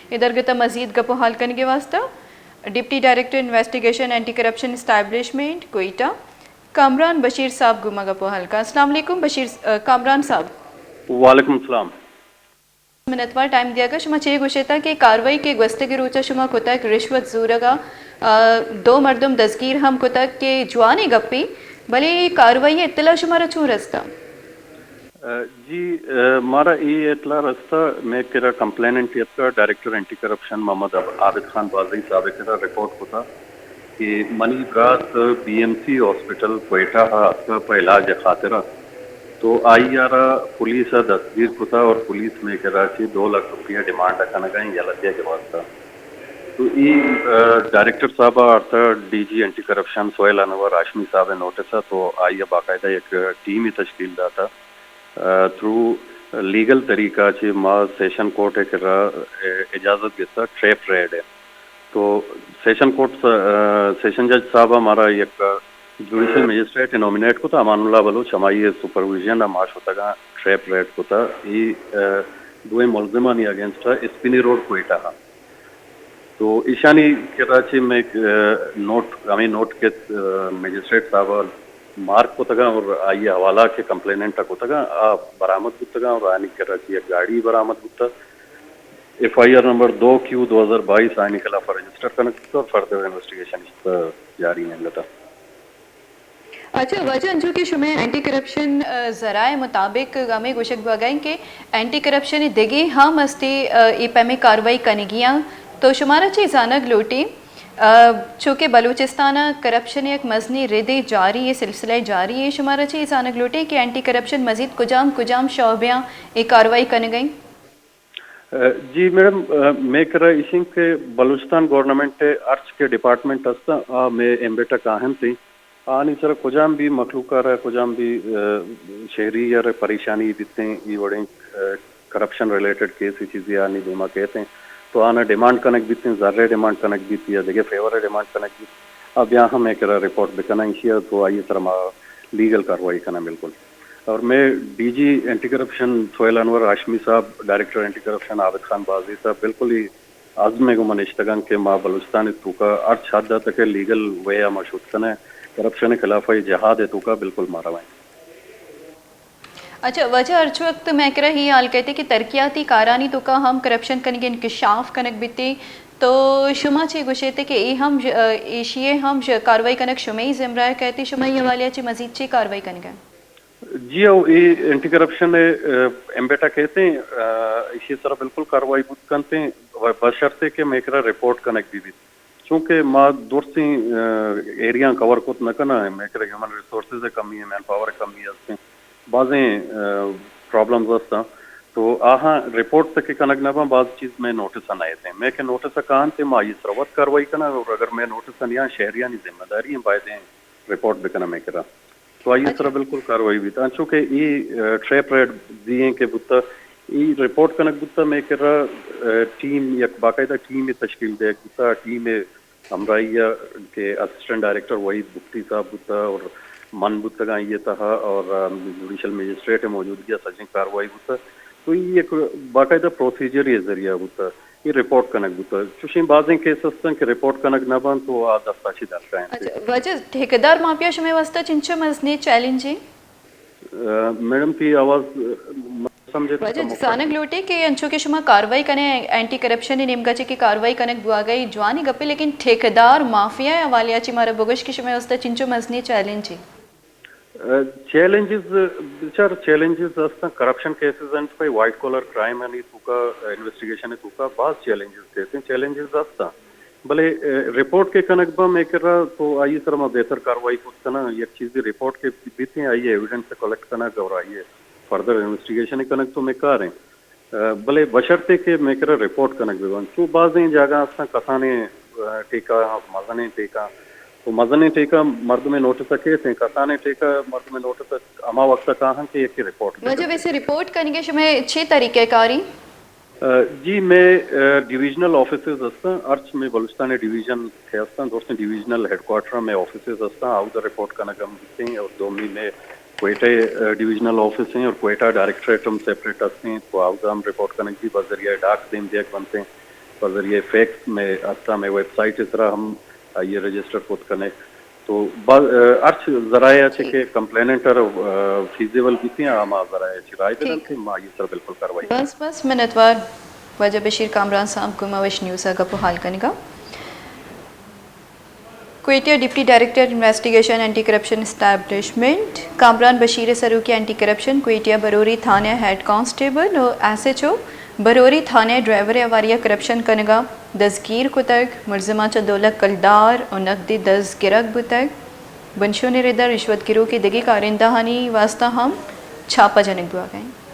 اے درگت ءَ مزید گپ ءُ ہال کنگ ءِ واستہ deputy director investigation anti corruption establishment Quetta Kamran Bashir Sahib گوں ما گپ ءُ ہال کن۔ السلام علیکم بشیر س-، ءَ، کامران صاحب۔ وعلیکم السلام۔ منتوار ٹائم دیگ ءَ۔ شما چے گوشیت کہ کاروائی کہ گوستگیں روچ ءَ شما کتگ رشوت زورگ ءَ، ءَ، دو مردم دزگیر ہم کتگ کہ جوانیں گپے، بلے اے کاروائی ءِ اطلاع شمارا چون رستہ؟ ءَ، جی، ءَ، مارا اے اطلاع رستہ، مئے کرا کمپلیننٹ یتکا، ڈائریکٹر اینٹی کرپشن محمد عاب-، عابد خان بازئی صاحب ءِ کرا رپورٹ کتا کہ منی برات B M C hospital Quetta ءَ اتکا پہ علاج ءِ خاطر ءَ، تو آئی ءَ را پولیس ءَ دستگیر کتا اور پولیس مئے کرا چہ دو لکھ روپیہ ڈیمانڈ ءَ کنگ ءَ ایں یلہ دیگ ءِ واستہ۔ تو اے، ءَ، ڈائریکٹر صاحب ءَ آرتا D G anti corruption Sohail Anwar Hashmi Sahib ءِ نوٹس ءَ، تو آئی ءَ باقاعدہ یک ٹیمے تشکیل داتا۔ ءَ، تھرو لیگل طریقہ چہ ما سیشن کورٹ ءِ کرا، ءَ، اجازت گپتا ٹریپ ریڈ ءِ۔ تو سیشن کورٹ س-، ءَ، سیشن جج صاحب ءَ مارا یک جوڈیشل مجسٹریٹ نامینیٹ کتا، امان اللہ بلوچ، ہمائی ءِ سپرویژن ءَ ما شتگاں ٹریپ ریڈ کتا۔ اے، ءَ، دوئیں ملزمانی اگینسٹ ءَ اسپنی روڈ کوئٹہ ءَ۔ تو ایشانی کرا چہ مئے، ءَ، نوٹ، ہمے نوٹ کہ، ءَ، مجسٹریٹ صاحب ءَ مارک کتگاں اور آئی ءِ حوالہ کہ کمپلیننٹ ءَ کتگاں، آ برآمد بوتگاں اور آنی کرا چہ یک گاڑی برآمد بوتا۔ ایف آئی آر نمبر دو کیو دو ہزار بائیس آنی خلاف رجسٹر کنگ بوتا اور فردر انویسٹیگیشن اس پر جاری ہیں انگتا۔ اچھا، واجہ، انچو کہ شمئے اینٹی کرپشن، ءَ، ذرائع مطابق ہمے گوشگ بوگا ایں کہ اینٹی کرپشن دگہ ہم استے، ءَ، اے پیمیں کاروائی کنگی آں، تو شمارا چے زانگ لوٹی؟ ءَ، چونکہ بلوچستان ءَ کرپشن یک مزنیں ردے جاری ایں، سلسلہ جاری ایں، شمارا چے زانگ لوٹی کہ اینٹی کرپشن مزید کجام کجام شعبیاں اے کاروائی کنگ ءَ ایں؟ ءَ، جی میڈم، ءَ، مئے کرا ایش انت کہ بلوچستان گورنمنٹ ءِ ہرچ کہ ڈپارٹمنٹ است، آ مئے امبیٹ ءَ کاہنت انت۔ آنی سرا کجام بھی مخلوق ءَ را، کجام بھی، ءَ، شہری ءَ را پریشانی بیتیں، ای وڑیں، ءَ، کرپشن ریلیٹڈ کیس ای چیزے آنی دیما کیت ہیں، تو آنا ڈیمانڈ کنگ بیتیں، زر ءِ ڈیمانڈ کنگ بیت یا دگہ فیور ءِ ڈیمانڈ کنگ بیت، آ بیا ہم مئے کرا رپورٹ بکناں، ایشی ءَ تو آئی ءِ سرا ما لیگل کاروائی کناں بالکل۔ اور مئے D G anti corruption Sohail Anwar Hashmi Sahib, director anti corruption Abid Khan Bazai Sahib بالکل ہی عزم ءِ گوما نشتگ انت کہ ما بلوچستان ءِ توکا ہرچ حد ءَ تک لیگل وے ءَ ما شت کنیں، کرپشن ءِ خلاف ءَ جہاد ءِ توکا بالکل ما رویں۔ اچھا، واجہ، ہرچ وقت مئے کرا ہی حال کہتے کہ ترقیاتی کارانی توکا ہم کرپشن کنگ انکشاف کنگ بیتے، تو شما چے گوشیتے کہ اے ہم ژ-، ایشی ءَ ہم ژ-، کاروائی کنگ شمئی ذمہ ءَ کہتے، شما اے حوالے ءَ چے مزید چے کاروائی کنگ ءَ؟ جی او، اے اینٹی کرپشن ءِ، ءَ، امبیٹ ءَ کیت ایں، ءَ، ایشی ءِ سرا بالکل کاروائی بوت کنت ایں، و بشرطے کہ مئے کرا رپورٹ کنگ بہ بیت۔ چونکہ ما درستیں، ءَ، ایریاں کور کت نہ کناں، مئے کرا ہیومن ریسورسز ءِ کمی ایں، مین پاور ءِ کمی است ایں، بازیں، ءَ، پرابلمز است ایں۔ تو آہاں رپورٹ تک کنگ نہ باں، باز چیز مئے نوٹس ءَ نہ ایت ایں۔ مئے کہ نوٹس ءَ کاہنت ایں، ما آئی ءِ سرا وت کاروائی کناں، اور اگر مئے نوٹس ءَ نیاں، شہریانی ذمہ داری ایں، باید ایں رپورٹ بکناں مئے کرا۔ تو آئی ءِ سرا، اچھا، بالکل کاروائی بیت۔ انچو کہ ای، ءَ، ٹریپ ریڈ دی ایں کہ بوتا، ای رپورٹ کنگ بوتا، مئے کرا، ءَ، ٹیم، یک باقاعدہ ٹیم تشکیل دیگ بوتا، ٹیم ءِ ہمراہی ءَ کہ اسسٹنٹ ڈائریکٹر وحید بگٹی صاحب بوتا اور من بوتگاں آئی ءِ تہا اور، ءَ، جوڈیشل مجسٹریٹ ءِ موجودگی ءَ سجیں کاروائی بوتا۔ تو ای یک باقاعدہ پروسیجر ءِ ذریعہ بوتا۔ اے رپورٹ کنگ بوتگ۔ چوشیں بازیں کیس ہستن کہ رپورٹ کنگ نہ بنت تو آ دستا چہ در کاینت۔ اچھا، واجہ، ٹھیکیدار مافیا شمئے واسطہ چنچو مزنیں چیلنج ایں؟ ءَ، میڈم، تئی آواز، ءَ، من سمجھت واجہ، کمو زانگ لوٹیں کہ انچو کہ شما کاروائی کنے اینٹی کرپشن نیمگا چہ کہ کاروائی کنگ بواگئی جوانی گپے، لیکن ٹھیکیدار مافیا حوالے چہ مارا بگوش کہ شمئے واسطہ چنچو مزنیں چیلنج ایں؟ ءَ، چیلنجز، بچار چیلنجز ہستاں، کرپشن کیسز انت، پہ وائٹ کالر کرائم انی توکا، انویسٹیگیشن توکا باز چیلنجز کیسز، چیلنجز ہستاں۔ بلے، ءَ، رپورٹ کہ کنگ باں مئے کرا تو آئی سرا ما بہتر کاروائی کت کناں، یک چیزی رپورٹ کہ بیتیں آئی ایویڈنس کلیکٹ کنگ اور آئی فردر انویسٹیگیشن کنگ تو مئے کار ایں۔ ءَ، بلے بشرطے کہ مئے کرا رپورٹ کنگ بہ بنت۔ چو بازیں جاگہ ہستاں کسانیں، ءَ، ٹیکہ، مزنیں ٹیکہ، تو مزنیں ٹیکہ مردمے نوٹس ءَ کیت ایں، کسانیں ٹیکہ مردمے نوٹس ءَ ہما وقت ءَ کاہاں کہ یکے رپورٹ بہ واجہ، کنت۔ ویسے رپورٹ کنگے شمئے چے طریقہ کاری؟ ءَ، جی، مئے، ءَ، ڈویژنل آفیسز ہستاں، ہرچ مئے بلوچستان ءِ ڈویژن کہ ہستاں، درستیں ڈویژنل ہیڈ کوارٹر ءَ مئے آفیسز ہستاں، آودا رپورٹ کنگ ہم بیتیں اور دومی مئے کوئٹہ ءِ، ءَ، ڈویژنل آفس ایں اور کوئٹہ ڈائریکٹریٹ ہم سیپریٹ ہستیں، تو آودا ہم رپورٹ کنگ بی بذریعہ ڈاک دیم دیگ بنتیں۔ بذریعہ فیکس مئے ہستا، مئے ویب سائٹ ءِ سرا ہم آئی ءَ رجسٹر کت کنے۔ تو باز، آ، ہرچ ذرائع چہ کہ کمپلیننٹ ءَ را، آ، فیزیبل بیتیں، آ ما ذرائع چہ رائے بدنت، ما آئی ءِ سرا بالکل کاروائی کنیں۔ بس بس منتوار واجہ بشیر کامران صاحب گوں ما وش نیوز ءَ گپ ءُ حال کنگا۔ Quetta deputy director investigation anti corruption establishment Kamran Bashir ءِ سروکی اینٹی کرپشن کوئٹہ بروری تھانہ ءِ ہیڈ کانسٹیبل ءُ ایس ایچ او بروری تھانہ ءِ ڈرائیور ءِ ہواری ءَ کرپشن کنگ ءَ دزگیر کتگ، ملزماں چہ دو لکھ کلدار ءُ نقدی دز گرگ بوتگ، بنشون ءِ رد ءَ رشوت گروک ءِ دگہ کارندہانی واستہ ہم چھاپہ جنگ بوھگ ءَ انت۔